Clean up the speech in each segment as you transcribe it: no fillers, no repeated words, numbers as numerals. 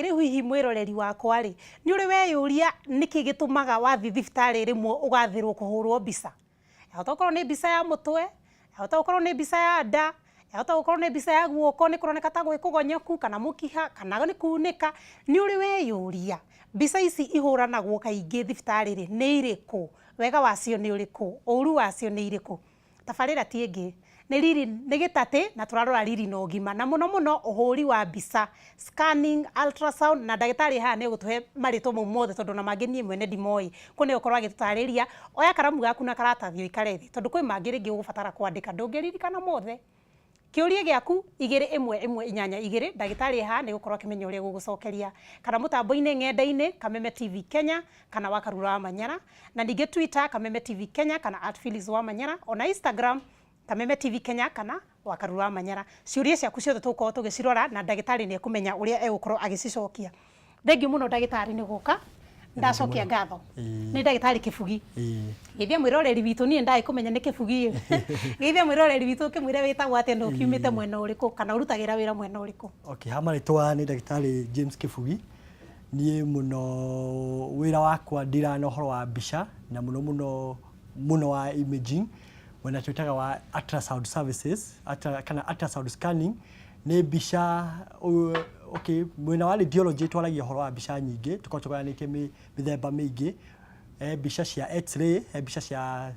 Ĩ rĩu hihi mwĩroreri wakwa rĩ, nĩ ũrĩ weyũria nĩkĩ gĩtũmaga wathiĩ thibitarĩ rĩmwe ũgathĩrwo kũhũrwo mbica? Yahota gũkorwo nĩ mbica ya mũtwe, yahota gũkorwo nĩ mbica ya nda, yahota gũkorwo nĩ mbica ya guoko nĩ kũroneka ta gwĩ kũgonyoku kana mũkiha kana nĩ kunĩka. Nĩ ũrĩ weyũria mbica ici ihũranagwo kaingĩ thibitarĩ rĩ, nĩ irĩkũ? Wega wacio nĩ ũrĩkũ? Ũru wacio nĩ irĩkũ? Tabarĩra ti ĩngĩ, nĩ riri, nĩ gĩtatĩ na tũrarora riri na ũgima na mũno mũno ũhũri wa mbica, scanning, ultrasound na ndagĩtarĩ haha nĩ egũtũhe marĩtwa mau mothe tondũ ona mangĩ niĩ mwene ndimoĩ. Koguo nĩ egũkorwo agĩtũtarĩria. Oya karamu gaku na karatathi ũikare thĩ tondũ kwĩ mangĩ rĩngĩ ũgũbatara kwandĩka ndũngĩririkana mothe. Kĩũria gĩaku, igĩrĩ ĩmwe ĩmwe inyanya igĩrĩ, ndagĩtarĩ e haha nĩ egũkorwo akĩmenya ũrĩa egũgũcokeria. Kana mũtambo-inĩ ng'enda-inĩ, Kameme TV Kenya kana wa Karura wa Manyara, na ningĩ Twitter, Kameme TV Kenya kana @Phyllis wa Manyara, ona Instagram, Kameme TV Kenya kana wa Karura wa Manyara. Ciũria ciaku ciothe tũgũkorwo tũgĩcirora na ndagĩtarĩ nĩ ekũmenya ũrĩa egũkorwo agĩcicokia. Thengiũ mũno ndagĩtarĩ nĩ gũka. Ndacokia ngatho. Nĩ ndagĩtarĩ Kĩbugi. Geithia mwĩroreri witũ, niĩ ndaĩ kũmenya nĩ Kĩbugi. Geithia mwĩroreri witũ ũkĩmwĩre wĩtagwo atĩa na ũkiumĩte mwena ũrĩkũ kana ũrutagĩra wĩra mwena ũrĩkũ. Okay, ha marĩtwa nĩ ndagĩtarĩ James Kĩbugi. Niĩ mũno wĩra wakwa ndiraga na ũhoro wa mbica na mũno mũno mũno wa imaging mwena twĩtaga wa ultrasound services kana ultrasound scanning. Nĩ mbica, okay, mwena wa radiology twaragia ũhoro wa mbica nyingĩ, tũkoragwo tũgayanĩtie mĩthemba mĩingĩ. He mbica cia x-ray, he mbica cia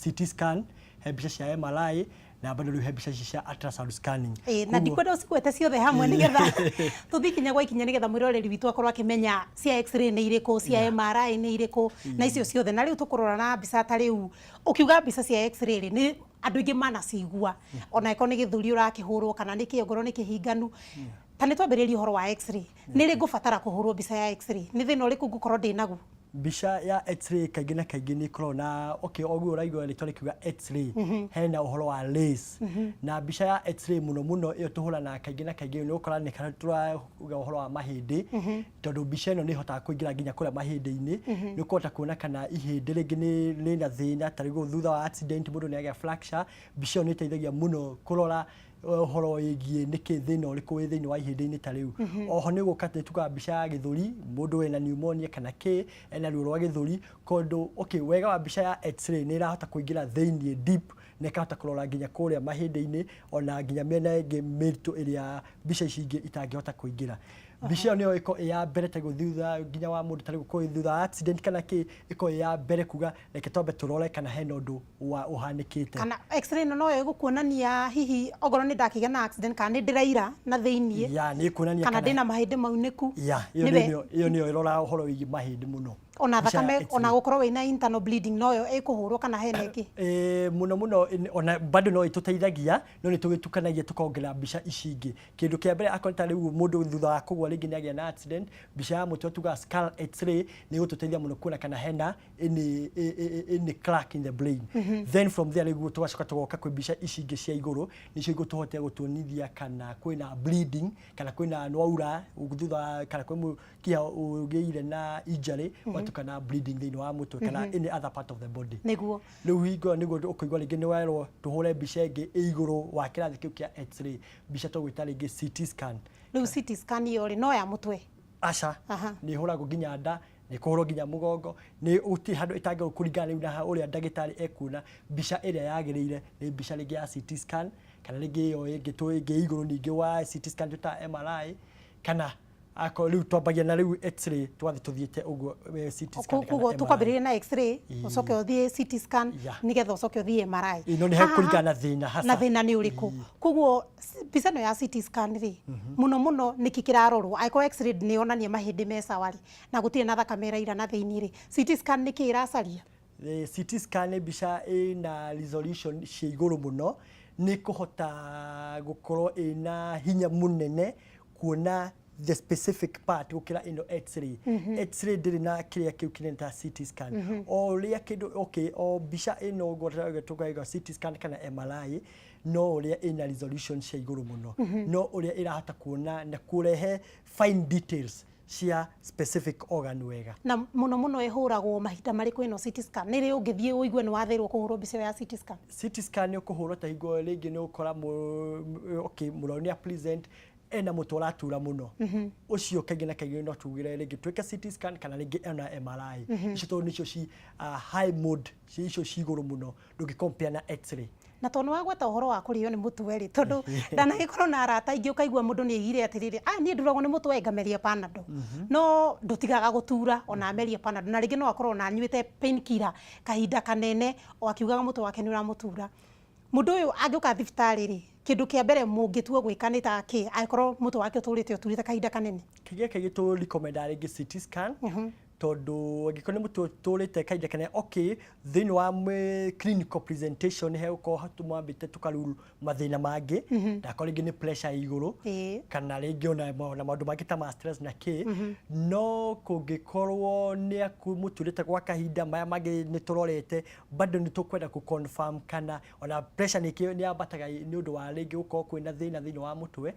CT scan, he mbica cia MRI, na bado rĩu he mbica ici cia ultrasound scanning. Ĩĩ, na ndikwenda ũcigwete ciothe hamwe nĩgetha tũthiĩ ikinya gwa ikinya nĩgetha mwĩroreri witũ akorwo akĩmenya cia x-ray nĩ irĩkũ, cia MRI nĩ irĩkũ, na icio ciothe. Na rĩu tũkũrora na mbica ta rĩu, ũkiuga mbica cia x-ray rĩ, nĩ andũ aingĩ manacigua ona ĩkorwo nĩ gĩthũri ũrakĩhũrwo kana nĩ kĩ ongorwo nĩ kĩhinganu. Ta nĩ twambĩrĩrie ũhoro wa x-ray, nĩ rĩ ngũbatara kũhũrwo mbica ya x-ray, nĩ thĩna ũrĩkũ ngũkorwo ndĩ naguo? Mbica ya x-ray kaingĩ na kaingĩ nĩ ĩkoragwo na okay, oguo ũraigua rĩtwa rĩkiuga x-ray hena ũhoro wa rays. Na mbica ya x-ray mũno mũno ĩyo tũhũranaga kaingĩ na kaingĩ nĩ ũgũkora nĩ tũrauga ũhoro wa mahĩndĩ. Tondũ mbica ĩno nĩ ĩhotaga kũingĩra nginya kũrĩa mahĩndĩ-inĩ, nĩ ũkũhota kuona kana ihĩndĩ rĩngĩ nĩ rĩna thĩna, ta rĩu thutha wa accident mũndũ nĩ agĩa fracture, mbica ĩyo nĩ ĩteithagia mũno kũrora ũhoro wĩgiĩ nĩkĩ thĩna ũrĩkũ wĩ thĩinĩ wa ihĩndĩ-inĩ ta rĩu. Oho nĩ gũka nĩ tugaga mbica ya gĩthũri, mũndũ wĩna pneumonia kana kĩ, ena ruo rwa gĩthũri, kondũ okay wega wa mbica ya x-ray nĩ ĩrahota kũingĩra thĩinĩ deep na ĩkahota kũrora nginya kũrĩa mahĩndĩ-inĩ ona nginya mĩena ĩngĩ mĩritũ ĩrĩa mbica ici ingĩ itangĩhota kũingĩra. Mbica ĩyo nĩyo ĩkoragwo ĩ ya mbere ta rĩu thutha nginya wa mũndũ ta rĩu kũrĩ thutha wa accident kana kĩ, ĩkoragwo ĩ ya mbere kuga reke twambe tũrore kana hena ũndũ wa ũhanĩkĩte. Kana x-ray ĩno noyo ĩgũkuonania hihi ongorwo nĩ ndakĩgĩa na accident kana nĩ ndĩraira na thĩiniĩ. Ya, nĩ ĩkuonania kana ndĩna mahĩndĩ maunĩku. Ya, ĩyo nĩyo ĩyo nĩyo ĩroraga ũhoro wĩgiĩ mahĩndĩ mũno. Ona thakame, ona gũkorwo wĩna internal bleeding noyo ĩkũhũrwo kana hena ĩngĩ? Ĩĩ mũno mũno ona bado no ĩtũteithagia no nĩ tũgĩtukanagia tũkongerera mbica ici ingĩ. Kĩndũ kĩa mbere akorwo ta rĩu mũndũ thutha wa kũgwa rĩngĩ nĩ agĩa na accident, mbica ya mũtwe tugaga skull x-ray nĩ ĩgũtũteithia mũno kuona kana hena any crack in the brain. Then from there rĩu tũgacoka tũgoka kwĩ mbica ici ingĩ cia igũrũ nĩcio igũtũhotia gũtuonithia kana kwĩna bleeding, kana kwĩna nĩwaura thutha kana kwĩ mũkiha ũgĩire na injury ũgatuĩka na bleeding thĩinĩ wa mũtwe kana any other part of the body. Nĩguo. Rĩu hingo ĩyo nĩguo ũkũigua rĩngĩ nĩ werwo tũhũre mbica ĩngĩ ĩ igũrũ wa kĩrathi kĩu kĩa x-ray, mbica tũgwĩta rĩngĩ CT scan. Rĩu CT scan ĩyo rĩ, no ya mũtwe? Aca, nĩ ĩhũragwo nginya nda, nĩ ĩkũhũrwo nginya mũgongo, nĩ gũtirĩ handũ ĩtangĩhũrwo kũringana rĩu na ũrĩa ndagĩtarĩ ekuona mbica ĩrĩa yagĩrĩire nĩ mbica rĩngĩ ya CT scan, kana rĩngĩ ĩyo ĩngĩ ĩngĩ igũrũ ningĩ wa CT scan twĩtaga MRI, kana akorwo rĩu twambagia na rĩu x-ray tũgathiĩ tũthiĩte ũguo CT scan kana Koguo tũkwambĩrĩria na x-ray, ũcoke ũthiĩ CT scan, nĩgetha ũcoke ũthiĩ MRI. Ĩĩ, no nĩ hekũringana na thĩna hasa. Na thĩna nĩ ũrĩkũ. Koguo mbica ĩno ya CT scan rĩ, mũno mũno nĩkĩ kĩrarorwo? Angĩkorwo x-ray nĩ yonania mahĩndĩ me sawa rĩ, na gũtirĩ na thakame ĩraira na thĩiniĩ rĩ, CT scan nĩkĩ ĩracaria? CT scan nĩ mbica ĩna resolution cia igũrũ mũno, nĩ ĩkũhota gũkorwo ĩna hinya mũnene kuona the specific part gũkĩra ĩno x-ray. X-ray ndĩrĩ na kĩrĩa kĩu kĩnene ta CT scan. O ũrĩa kĩndũ, okay, o mbica ĩno ũguo tũkauga CT scan kana MRI, no ũrĩa ĩna resolution cia igũrũ mũno, no ũrĩa ĩrahota kuona na kũrehe fine details cia specific organ wega. Na mũno mũno ĩhũragwo mahinda marĩkũ ĩno CT scan? Nĩ rĩ ũngĩthiĩ ũigue nĩ wathĩrwo kũhũrwo mbica ĩyo ya CT scan? CT scan nĩ ũkũhũrwo ta hingo rĩngĩ nĩ ũgũkora okay, mũrwaru nĩ a present. Ena mũtwe ũratura mũno, ũcio kaingĩ na kaingĩ no tugire rĩngĩ twĩke CT scan kana rĩngĩ ona MRI. Icio tondũ nĩcio ci high mode, ci icio ci igũrũ mũno, ndũngĩ compare na X-ray. Na tondũ nĩ wagweta ũhoro wa kũrĩo nĩ mũtwe rĩ, tondũ ndanagĩkorwo na arata aingĩ, ũkaigua mũndũ nĩ aigire atĩrĩrĩ, "Ah, niĩ nduragwo nĩ mũtwe ngameria Panadol," no ndũtigaga gũtura ona amerie Panadol, na rĩngĩ no akorwo ona anyuĩte pain killer kahinda kanene o akiugaga mũtwe wake nĩ ũramũtura. Mũndũ ũyũ angĩũka thibitarĩ rĩ, kĩndũ kĩa mbere mũngĩtua gwĩka nĩ ta kĩ angĩkorwo mũtwe wake ũtũrĩte ũturĩte kahinda kanene? Kaingĩ kaingĩ tũ recommend rĩngĩ CT scan, tondũ angĩkorwo nĩ mũtwe ũtũrĩte kahinda kanene, okay, thĩinĩ wa clinical presentation hegũkorwo tumwambĩte tũkarule mathĩna mangĩ, ndakorwo rĩngĩ nĩ pressure ĩ igũrũ kana rĩngĩ ona maũndũ mangĩ ta ma stress na kĩ. No kũngĩkorwo nĩ mũturĩte gwa kahinda, maya mangĩ nĩ tũrorete, bado nĩ tũkwenda kũ confirm kana ona pressure nĩ yambataga nĩ ũndũ wa rĩngĩ gũkorwo kwĩna thĩna thĩinĩ wa mũtwe.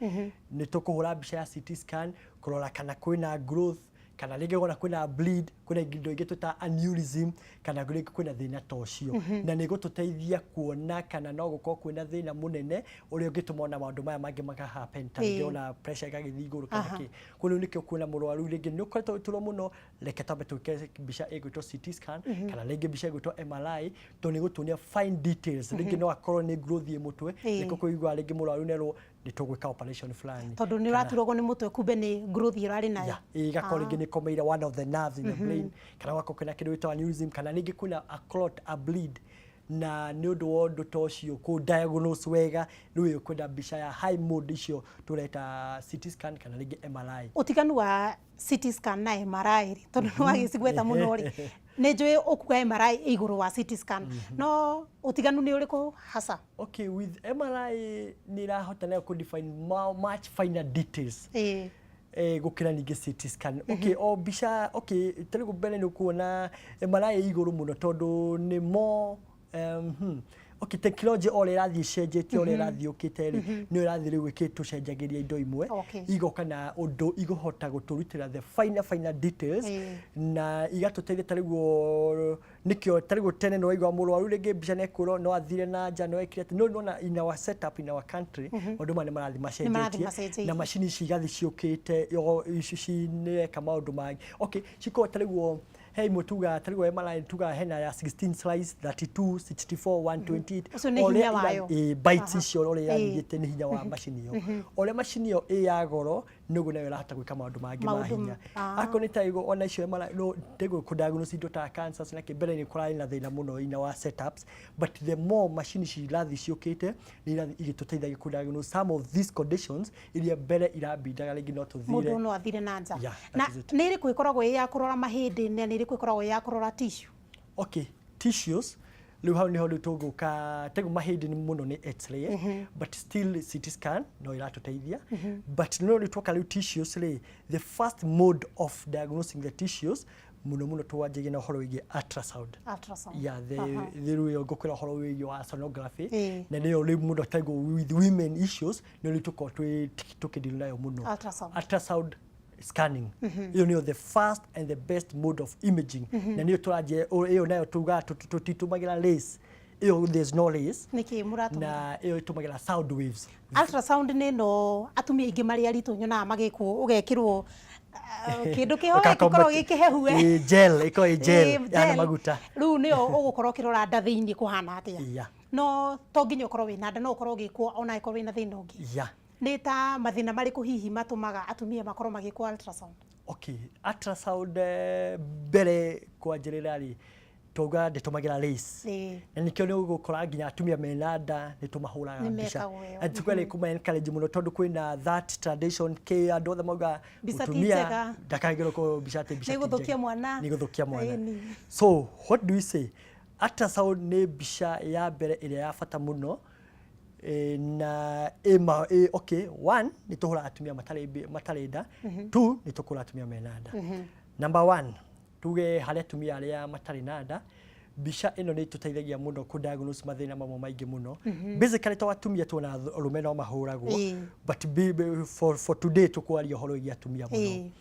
Nĩ tũkũhũra mbica ya CT scan kũrora kana kwĩna growth, kana rĩngĩ wona kwĩna bleed, kwĩna indo ingĩ twĩta aneurysm, kana rĩngĩ kwĩna thĩna ta ũcio, na nĩ ĩgũtũteithia kuona kana no gũkorwo kwĩna thĩna mũnene ũrĩa ũngĩtũma ona maũndũ maya mangĩ maka happen, ta rĩngĩ ona pressure ĩgagĩthiĩ igũrũ kana kĩ. Koguo rĩu nĩkĩo kuona mũrwaru rĩngĩ nĩ ũkoretwo ũgĩturwo mũno, reke twambe twĩke mbica ĩgwĩtwo CT scan kana rĩngĩ mbica ĩgwĩtwo MRI, tondũ nĩ ĩgũtuonia fine details. Rĩngĩ no akorwo nĩ growth ĩ mũtwe. Nĩkĩo kũigua rĩngĩ mũrwaru nerwo nĩ tũgwĩka operation fulani. Tondũ nĩ ũraturagwo nĩ mũtwe, kumbe nĩ growth ĩrarĩ nayo. Yeah, ĩgakorwo rĩngĩ nĩ ĩkomeire one of the nerves in the brain, kana gũgakorwo kwĩna kĩndũ gĩtagwo aneurysm, kana rĩngĩ kwĩna a clot, a bleed, na nĩ ũndũ wa ũndũ ta ũcio kũ diagnose wega rĩu ĩkwenda mbica ya high mode, icio tũreta CT scan kana rĩngĩ MRI. Ũtiganu wa CT scan na MRI rĩ, tondũ nĩ wagĩcigweta mũno rĩ, nĩ njũĩ ũkuga MRI ĩ igũrũ wa CT scan, no ũtiganu nĩ ũrĩkũ hasa? Okay, with MRI nĩ ĩrahota nayo kũ define much finer details gũkĩra ningĩ CT scan. Okay, o mbica, okay, tarĩu mbere nĩ ũkuona MRI ĩ igũrũ mũno tondũ nĩ more okay, technology o ũrĩa ĩrathiĩ ĩcenjetie, ũrĩa ĩrathiĩ ũkĩte rĩ, nĩyo ĩrathiĩ rĩu ĩgĩtũcenjagĩria indo imwe, igoka na ũndũ igũhota gũtũrutĩra the finer finer details na igatũteithia. Ta rĩu nĩkĩo ta rĩu tene nĩ waigua mũrwaru rĩngĩ mbica nĩ ekwĩrwo no athire na nja, no ekire atĩ, no nĩwona in our setup, in our country, maũndũ maya nĩ marathiĩ macenjetie. Macenjetie. Na macini ici igathiĩ ciũkĩte ici nĩreka maũndũ mangĩ. Okay, cikorwo ta rĩu he imwe tugaga, ta rĩu MRI tugaga hena ya 16 slice, 32, 64, 128. Ũcio nĩ O ũrĩa hinya wayo. Bytes icio ũrĩa irathiĩte nĩ hinya wa macini ĩyo. O ũrĩa macini ĩyo ĩ ya goro, nĩguo nayo ĩrahota gwĩka maũndũ mangĩ ma hinya. Akorwo nĩ ta ĩgo ona icio MRI no ndĩgũ kũ diagnose indo ta cancers na kĩ. Mbere nĩ kũrarĩ na thĩna mũno in our setups, but the more machine ici irathiĩ ciũkĩte, nĩ irathiĩ igĩtũteithagia kũ diagnose some of these conditions iria mbere irambindaga rĩngĩ no tũthire. Mũndũ no athire na nja. Yeah, that Na is it. nĩ ĩrĩkũ ĩkoragwo ĩ ya kũrora mahĩndĩ na nĩ ĩrĩkũ ĩkoragwo ĩ ya kũrora tissue? Okay, tissues rĩu hau nĩho rĩu tũgũka. Tegu mahĩndĩ nĩ mũno nĩ X-ray, but still CT scan no iratũteithia, but no rĩu twoka rĩu tissues rĩ, the first mode of diagnosing the tissues mũno mũno twanjagia na ũhoro wĩgiĩ ultrasound. Ultrasound. Yeah, the rĩu ĩyo ngũkwĩra ũhoro wĩgiĩ wa sonography, na nĩyo rĩu mũno taguo with women issues nĩyo rĩu tũkoragwo twĩ tũkĩdeal nayo mũno. Ultrasound. Ultrasound scanning ĩyo nĩyo the first and the best mode of imaging, na nĩyo tũranjia ĩyo nayo tugaga tũtitũmagĩra rays ĩyo, there's no rays. Nĩkĩ mũratũmĩra? Na ĩyo ĩtũmagĩra sound waves. Ultrasound nĩ ĩno atumia aingĩ marĩ aritũ nyonaga magĩkwo, ũgekĩrwo kĩndũ kĩho gĩkoragwo gĩ kĩhehu. Ĩ, gel, ĩkoragwo ĩ gel ĩhana maguta. Rĩu nĩyo ũgũkorwo ũkĩrora nda thĩinĩ kũhana atĩa? No to nginya ũkorwo wĩna nda, no ũkorwo ũgĩkwo ona angĩkorwo wĩna thĩna ũngĩ. Nĩ ta mathĩna marĩkũ hihi matũmaga atumia makorwo magĩkwo ultrasound? Okay, ultrasound, mbere kwanjĩrĩra rĩ, twauga ndĩtũmagĩra rays, na nĩkĩo nĩ ũgũkora nginya atumia mena nda nĩ tũmahũraga Nĩ mbica. mekagwo ĩyo. Na tukwere kũma encourage mũno tondũ kwĩna that tradition kĩ andũ othe mauga Mbica ti mũtumia njega. ndakagĩrwo kũhũrwo mbica, atĩ mbica Nĩ ti gũthũkia njega. mwana. Nĩ gũthũkia mwana. Ĩni. So what do we say? Ultrasound nĩ mbica ya mbere ĩrĩa ya bata mũno, na ĩma okay, one, nĩ tũhũraga atumia matarĩ nda, two, nĩ tũkũra atumia mena nda. Number one, tuge harĩ atumia arĩa matarĩ na nda, mbica ĩno nĩ ĩtũteithagia mũno kũ diagnose mathĩna mamwe maingĩ mũno. Basically to atumia tuona arũme no mahũragwo, but for today tũkwaria ũhoro wĩgiĩ atumia mũno.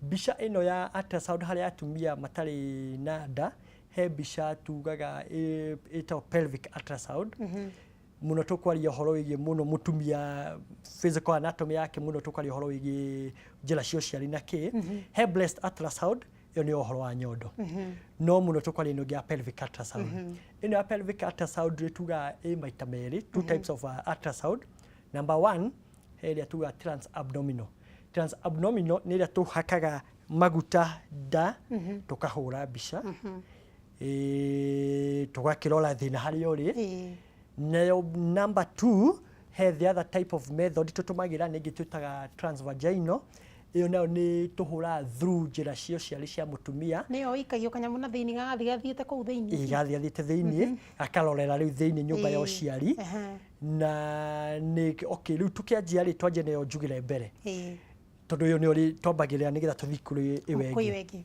Mbica ĩno ya ultrasound harĩ atumia matarĩ na nda, he mbica tugaga ĩtagwo pelvic ultrasound. Mũno tũkwaria ũhoro wĩgiĩ mũno mũtumia, physical anatomy yake, mũno tũkwaria ũhoro wĩgiĩ njĩra cia ũciari na kĩ. He breast ultrasound, ĩyo nĩ ũhoro wa nyondo, no mũno tũkwaria ĩno ĩngĩ ya pelvic ultrasound. Ĩno ya pelvic ultrasound rĩ, tugaga ĩ maita merĩ, two types of ultrasound. Number one, he ĩrĩa tugaga transabdominal. Transabdominal nĩ ĩrĩa tũhakaga maguta nda, tũkahũra mbica, tũgakĩrora thĩna harĩa ũrĩ. Nayo number two, he the other type of method tũtũmagĩra, nĩ ĩngĩ twĩtaga transvaginal. Ĩyo nayo nĩ tũhũraga through njĩra cia ũciari cia mũtumia. Nĩyo ĩikagio kanyamũ na thĩinĩ, gagathiĩ gathiĩte kũu thĩinĩ. Ĩ, gathiĩ athiĩte thĩinĩ, akarorera rĩu thĩinĩ nyũmba ya ũciari. Na nĩ okay, rĩu tũkĩanjia rĩ, twanjie nayo njugĩre mbere, tondũ ĩyo nĩyo rĩ twambagĩrĩra nĩgetha tũthiĩ kũrĩ ĩyo kwĩ ĩngĩ. Ĩyo ĩngĩ.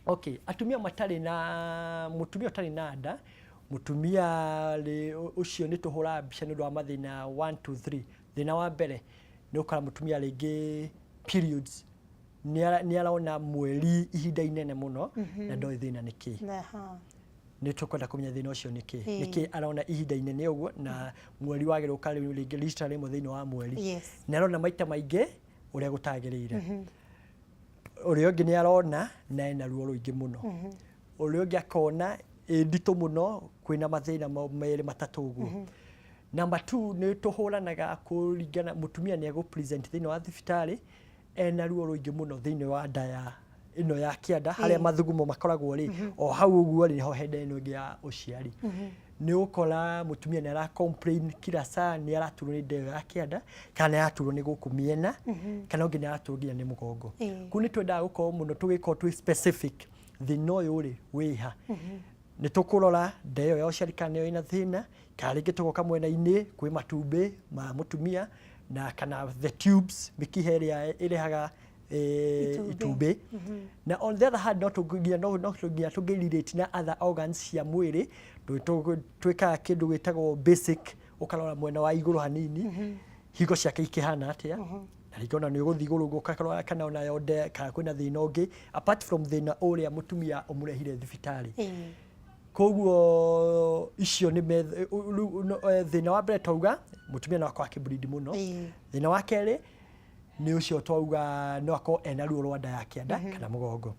Okay, atumia matarĩ na, mũtumia ũtarĩ na nda, mũtumia rĩ, ũcio nĩ tũhũraga mbica nĩ ũndũ wa mathĩna 1 2 3. Thĩna wa mbere nĩ ũkora mũtumia rĩngĩ periods nĩ arona mweri ihinda inene mũno na ndoĩ thĩna nĩ kĩ. Nĩ tũkwenda kũmenya thĩna ũcio nĩ kĩ, nĩ kĩ arona ihinda inene ũguo, na mweri wagĩrĩirwo gũka rĩu rĩngĩ rita rĩmwe thĩinĩ wa mweri, nĩ arona maita maingĩ ũrĩa gũtagĩrĩire. Ũrĩa ũngĩ nĩ arona na ena ruo rũingĩ mũno. Ũrĩa ũngĩ akona ĩ nditũ mũno, kwĩna mathĩna merĩ matatũ ũguo. Number two, nĩ tũhũranaga kũringana mũtumia nĩ egũ present thĩinĩ wa thibitarĩ ena ruo rũingĩ mũno thĩinĩ wa nda ya ĩno ya kĩanda, harĩa mathugumo makoragwo rĩ, o hau ũguo rĩ, nĩho henda ĩno ĩngĩ ya ũciari. Nĩ ũkora mũtumia nĩ ara complain kila saa, nĩ araturwo nĩ nda ĩyo ya kĩanda, kana nĩ araturwo nĩ gũkũ mĩena, kana ũngĩ nĩ araturwo nginya nĩ mũgongo. Kũu nĩ twendaga gũkorwo mũno tũgĩkorwo twĩ specific, thĩna ũyũ rĩ wĩha. Nĩ tũkũrora nda ĩyo ya ũciari kana nĩyo ĩna thĩna, kana rĩngĩ tũgoka mwena-inĩ kwĩ matumbĩ ma mũtumia na kana the tubes, mĩkiha ĩrĩa ĩrehaga Itumbĩ. Itumbĩ. Na on the other hand, no tũnginya no nginya tũngĩ relate na other organs cia mwĩrĩ. Twĩkaga kĩndũ gĩtagwo basic, ũkarora mwena wa igũrũ hanini, higo ciake ikĩhana atĩa, na rĩngĩ ona nĩ ũgũthiĩ igũrũ ũguo ũkarora kana onayo nda kana kwĩna thĩna ũngĩ apart from thĩna ũrĩa mũtumia ũmũrehire thibitarĩ. Koguo icio nĩ rĩu thĩna wa mbere twauga mũtumia no akorwo akĩ bleed mũno. Thĩna wa kerĩ nĩ ũcio twauga no akorwo ena ruo rwa nda ya kĩanda kana mũgongo.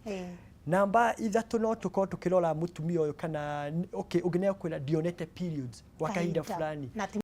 Namba ithatũ, no tũkorwo tũkĩrora mũtumia ũyũ kana okay, ũngĩ nĩ akwĩra, "Ndionete periods gwa kahinda fulani." Na ti